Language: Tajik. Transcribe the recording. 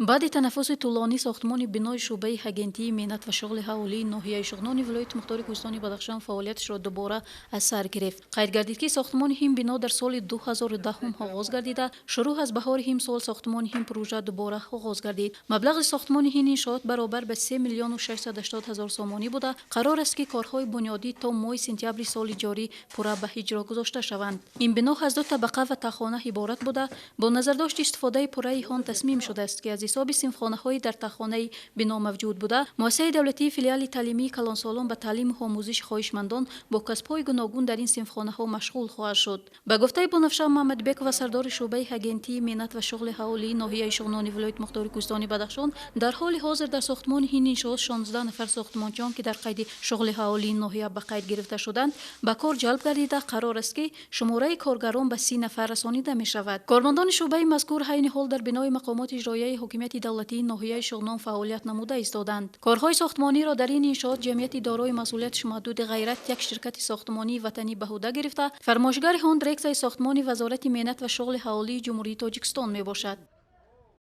Баъди танаффуси тӯлонӣ сохтмони бинои шӯъбаи агентии меҳнат ва шуғли аҳолии ноҳияи Шуғнони вилояти мухтори Кӯҳистони Бадахшон фаъолияташро дубора аз сар гирифт. Қайд гардид, ки сохтмони ҳин бино дар соли 2010 оғоз гардида, шурӯъ аз баҳори ҳин сол сохтмони ҳин пурӯжа дубора оғоз гардид. Маблағи сохтмони ҳин иншоот баробар ба 3 миллиону 680 ҳазор сомонӣ буда, қарор аст, ки корҳои бунёдӣ то моҳи сентябри соли ҷорӣ пурра ба иҷро гузошта шаванд. Ин бино аз ду табақа ва таҳхона иборат буда, бо назардошти истифодаи пурраи он тасмим шудааст, ки аз ҳисоби синфхонаҳои дар таҳхонаи бино мавҷуд буда, муассисаи давлатии филиали таълимии калонсолон ба таълиму омӯзиши хоҳишмандон бо касбҳои гуногун дар ин синфхонаҳо машғул хоҳад шуд. Ба гуфтаи Бунафша Муҳаммадбекова, сардори шӯъбаи агентии меҳнат ва шуғли аҳолии ноҳияи Шуғнони вилояти мухтори Кӯҳистони Бадахшон, дар ҳоли ҳозир дар сохтмони ҳин иншоот 16 нафар сохтмончиён, ки дар қайди шуғли аҳолии ноҳия ба қайд гирифта шуданд, ба кор ҷалб гардида, қарор аст, ки шумораи коргарон ба 30 нафар расонида мешавад. Кормандони шӯъбаи мазкур айни ҳол дар бинои мақомоти иҷроияи ҳокимияти давлатии ноҳияи Шуғнон фаъолият намуда истоданд. Корҳои сохтмониро дар ин иншоот ҷамъияти дорои масъулияти маҳдуди «Ғайрат», як ширкати сохтмонии ватанӣ, ба ӯҳда гирифта, фармоишгари он дирексияи сохтмони Вазорати меҳнат ва шуғли аҳолии Ҷумҳурии Тоҷикистон мебошад.